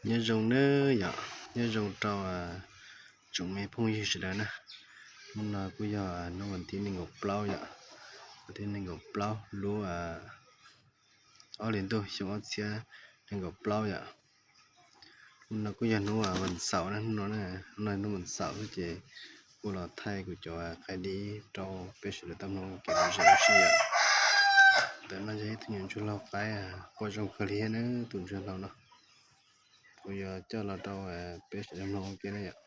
Nyob zoo nawb yom, nyob zoo rau tsoom me phooj ywg sawv daws na. Hnub no kuj yog hnub vas thib nees nkaum plaub yom, vas thib nees nkaum plaub lub ob hlis ntuj xyoo ob txhiab nees nkaum plaub yom. Hnub no kuj yog hnub vas xaum na, hnub no, hnub no hnub vas xaum xwb ces kuj los thaij kuv cov qaib dib rau peb sawv daws tau mloog kev lom zem ua si yom. Ntawm no yog ib tug nyuam ntsuag laug qaib quaj zoo kawg li thiab na, tus ntsuag laug no. Kuv yuav coj los rau peb sawv daws mloog ua ke na yom.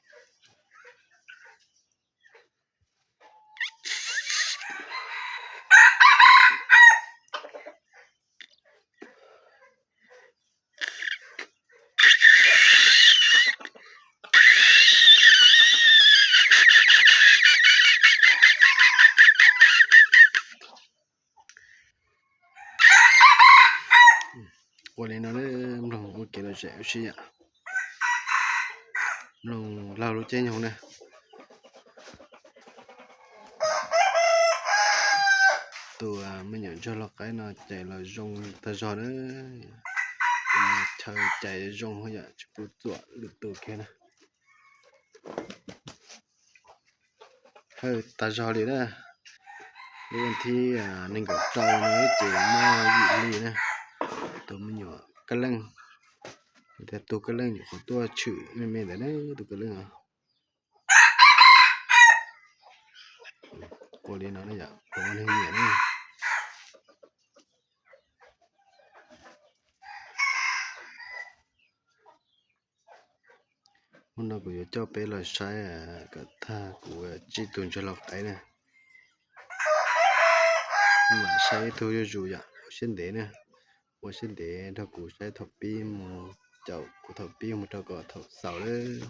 Ua li no, mloog ua kev lom zem ua si yom. Mloog laug lub caij nyoog na. Tus me nyuam ntsuag laug qaib no cais los zoo tag zog na. Chaw cais zoo yom, tsis pub txuam lwm tus kiag na. Hawj tag zog li na. Lub vas thib nees nkaum rau no ces muaj yim hli na. Tus me nyuam kab leej, tias tus kab leej nyuam qhuav tuaj tshwm me me ntawd na, tus kab leej. Ua li no yom, ua neeg nyiam na. Hnub no kuv yuav coj peb los saib kom tag kuv tsib tus ntsuag laug qaib na. Mam saib ib tug zuj zus yom, ua siab ntev na. Ua siab ntev nrog kuv saib thaum pib mus, caum kuv thaum pib mus rau kom thaum xaus lawm.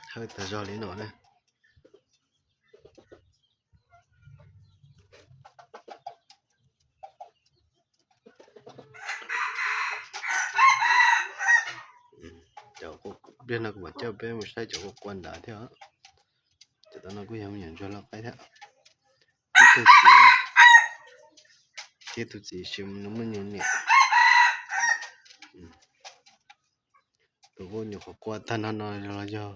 Hawj tag zog li no na. Pliag no kuv mam coj peb mus saib cov quaj quaj ntawd thiab. Cov no kuj yog me nyuam ntsuag laug qaib thiab. Ib tug txiv, ib tug txiv sis nws muaj nyuag niam. Tus kuj nyuam qhuav quaj tag nrho no los yog,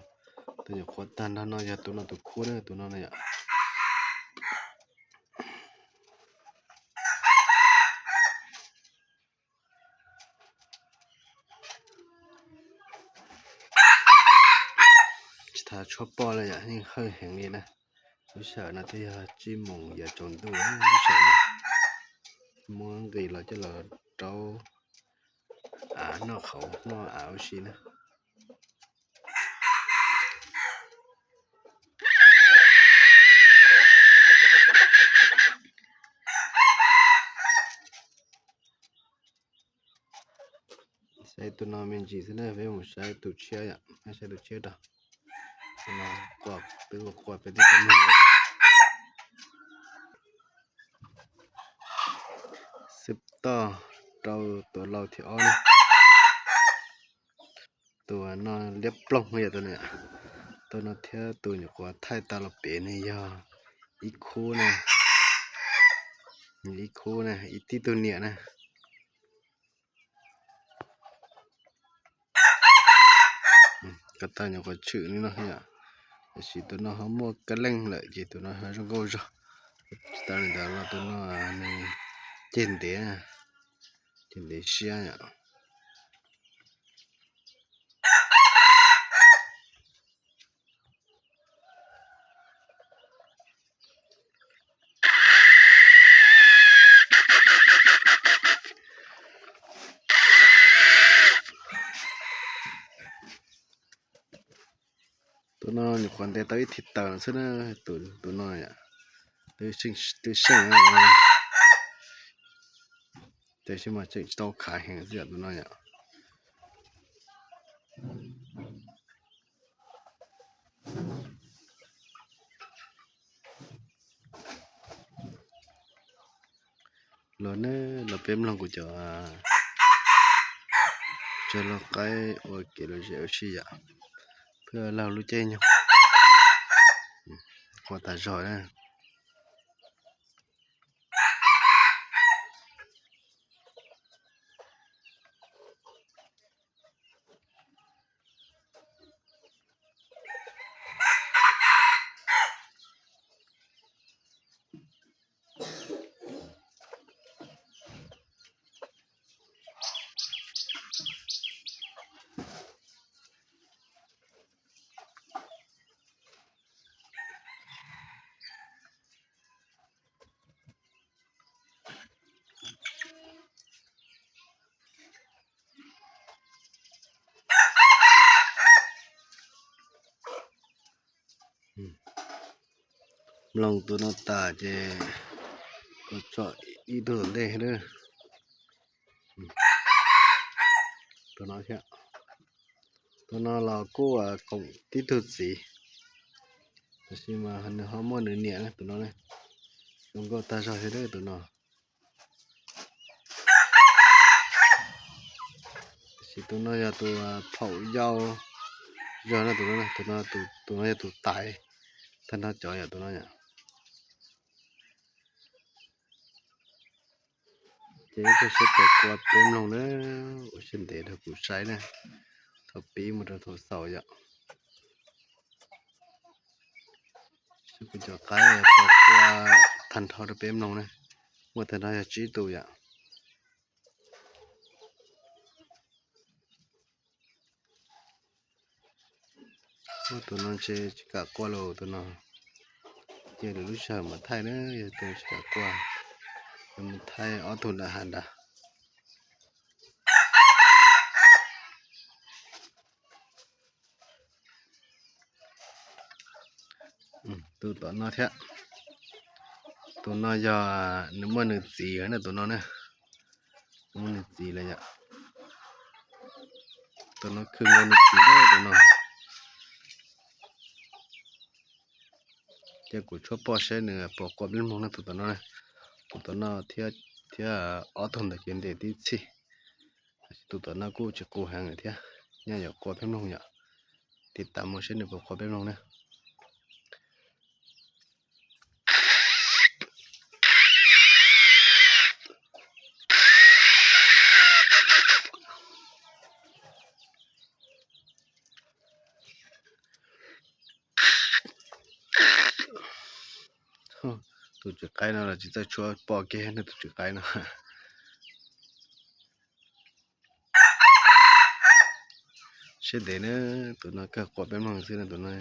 tus nyuam qhuav tag nrho no yog tus no tus khub na, tus no na yom. Tsis tas tshuaj poj li yom, yeej hawj heev li na. Lub sij hawm no twb yog tsib moos yav tsaus ntuj lub sij hawm no. Muab nqis los coj los rau av noj qhauv noj av ua si na. Saib tus no me ntsis xwb na, peb mus saib tus tshiab yom, saib tus tshiab rau. Tus no quaj, peb quaj quaj peb twb tau mloog. Xwb toj rau tus laus thib ob na. Tus no liab ploog yom, tus no, tus no thiab tus nyuam qhuav thaij tas los pem ne yog ib khub na, ib khub na, ib tib tug niam na. Ko taw nyuam qhuav tshwm li no yom, tiam sis tus no ho muaj kab leej lawm ces tus no ho zoo nkauj zog. Tsis tas li ntawd los tus no nws ceg ntev, ceg ntev siab yom. Tus no nyuam qhuav ntes tau ib thib taws xwb na, tus no yom, twb seej, tab sis mas tseem tsis tau khav heev xwb yom tus no yom. Los ne, los peb mloog kuv cov tsag loj qaib ua kev lom zem ua si yom, pheej laug lub caij nyoog. Qua tas zog na. Mloog tus no tas ces tso ib tug tom ntej na. Tus no thiab. Tus no los kuj koom tib tug txiv, tab sis mas nws ho muaj nws niam na tus no. Zoo nkauj tag zog thiab tus no. Tab sis tus no yog tus phaum yau zog no, tus no, tus no yog tus tais tag nrho cov yom, tus no yom. Ces ib tug seb puas qua peb mloog na, ua siab ntev rau kuv saib na, thaum pib mus rau thaum xaus yom. Seb kuv cov qaib puas qua tag nrho rau peb mloog na, muaj tag nrho yog tsib tus yom. Ua tus no ntshe tsis kam qua los tus no, ces lwm lub sij hawm mam thaij na, yog tus tsis kam qua, mus thaij ob tug nram hav nrad. Tus tom no thiab. Tus no yog nws muaj nws txiv na, tus no na, muaj nws txiv lawm yom. Tus no khw nkaus nws txiv lawm tus no. Ces kuv tshuab poj saib nws puas qua peb mloog na tus tom no. Tus tom no thiab ob tug ntawd ces ntes tib txhij. Tus tom no kuj tsis qus heev lawm thiab, nyaj yuav qua peb mloog yom. Tiv tam mus saib nws puas qua peb mloog na. Tus tswv qaib no los tsis txawj tshuab poj kiag ne, tus tswv qaib no. Siab ntev na, tus no kawg qua peb mloog xwb na tus no.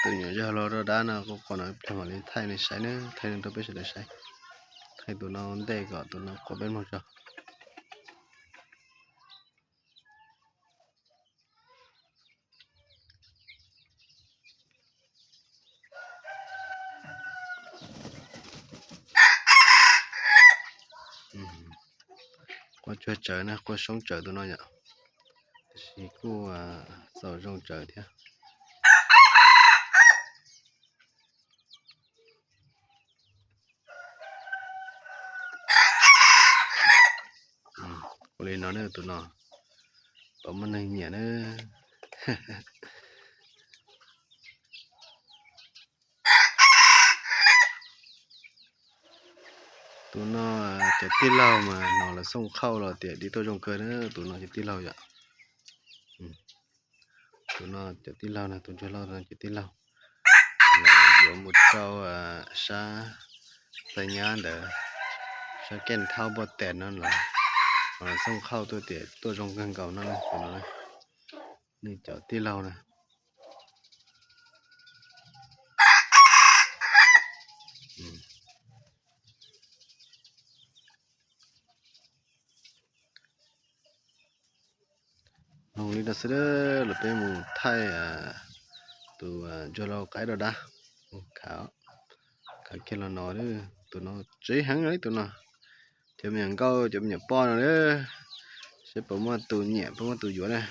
Tus nyuam yog los rau dab no, kuv qhov no plig mam li thaij nej saib na, thaij nej rau peb sawv daws saib. Thaij tus no ntej kom tus no qua peb mloog tso. Qua tsuag tsawv na, qua soob tsawv tus no yom, tiam sis kuj xaus zoo tsawv thiab. Ua li no ne tus no, pom muaj neeg nyiam na. Tus no cov tij laug mas no lawv xooj khauj los tias dib tuaj zoo kawg na, tus no cov tij laug yom. Tus no cov tij laug no, tus ntsuag loj no cov tij laug. Lawv yuav mus rau sab Xais Nyab ntawd, sab Keej Thaub Npoj Tes no los, xooj khauj tuaj tias tuaj zoo kawg nkaus no, tus no, nej cov tij laug na. Mloog li no xwb, los peb mus thaij tus ntsuag lau qaib dab dab. Khav kiag los no, tus no tsiv heev li tus no. Cov me nyuam nkauj cov me nyuam poj no, saib puas muaj tus nyiam puas muaj tus yuav na.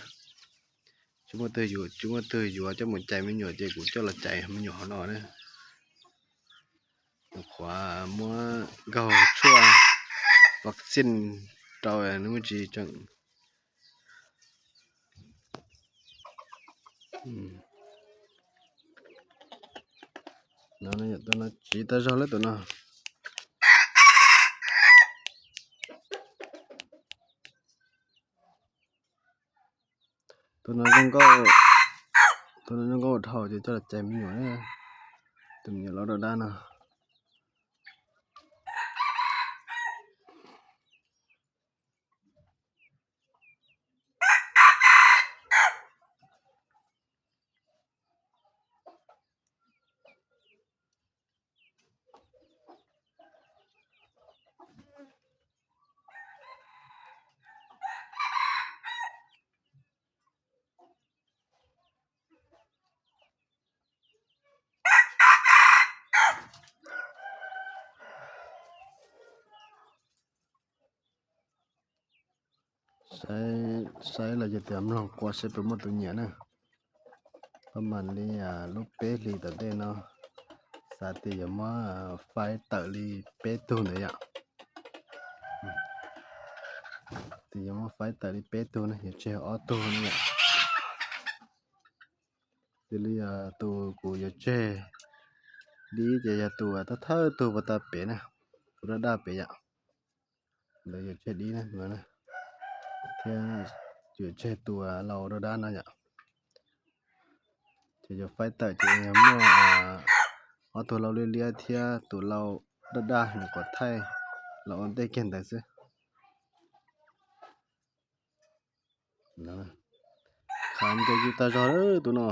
Tsis muaj twg yuav, tsis muaj twg yuav coj mus cais me nyuam ces kuv coj los cais me nyuam hauv no na. Nyuam qhuav muab nkaug tshuaj vaccine rau nws muaj tsis tseem. Tus no tsiv tag zog lawm tus no. Tus no zoo nkauj, tus no zoo nkauj dhau ces coj los cais me nyuam, tus me nyuam lau dab dab no. Saib los yog tias mloog qua saib puas muaj tus nyiam na. Pab mam li lub peb hlis tom ntej no xav tias yuav muab faib tawm li peb tug ntawd yom. Tias yuav muab faib tawm li peb tug na, yuav tseg ob tug na yom. Tias li tus kuv yuav tseg dib ces yog tus thawj thawj tug puag ta pem na, tus daj daj pem yom. Ntawd yuav tseg dib na, thiab yuav tseg tus lau daj dab no yom. Ces yuav faib tawm ces yog muaj ob tug lau liab liab thiab tus lau daj daj nyuam qhuav thaij los ua ntej kiag ntawd xwb. Khav ncaws tsis tag zog tus no.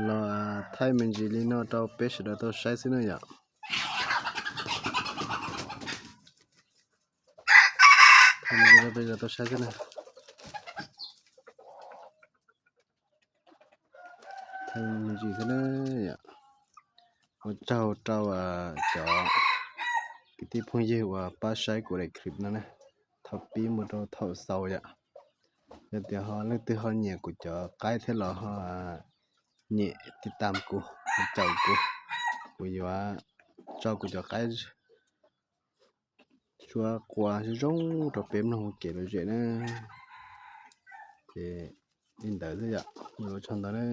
Los thaij me ntsis li no rau peb sawv daws tau saib xwb na yom. Thaij me ntsis rau peb sawv daws tau saib xwb na. Thaij me ntsis xwb na yom. Ua tsaug rau cov kwv tij phooj ywg uas pab saib kuv daim clip no na, thaum pib mus rau thaum xaus yom. Yog tias ho leej twg ho nyiam kuv cov qaib thiab los ho nyem tiv tam kuv, caum kuv, kuv yuav tso kuv cov qaib suab qua zoo zoo rau peb mloog ua kev lom zem na. Ces li ntawd xwb yom, ua tsaug ntau na.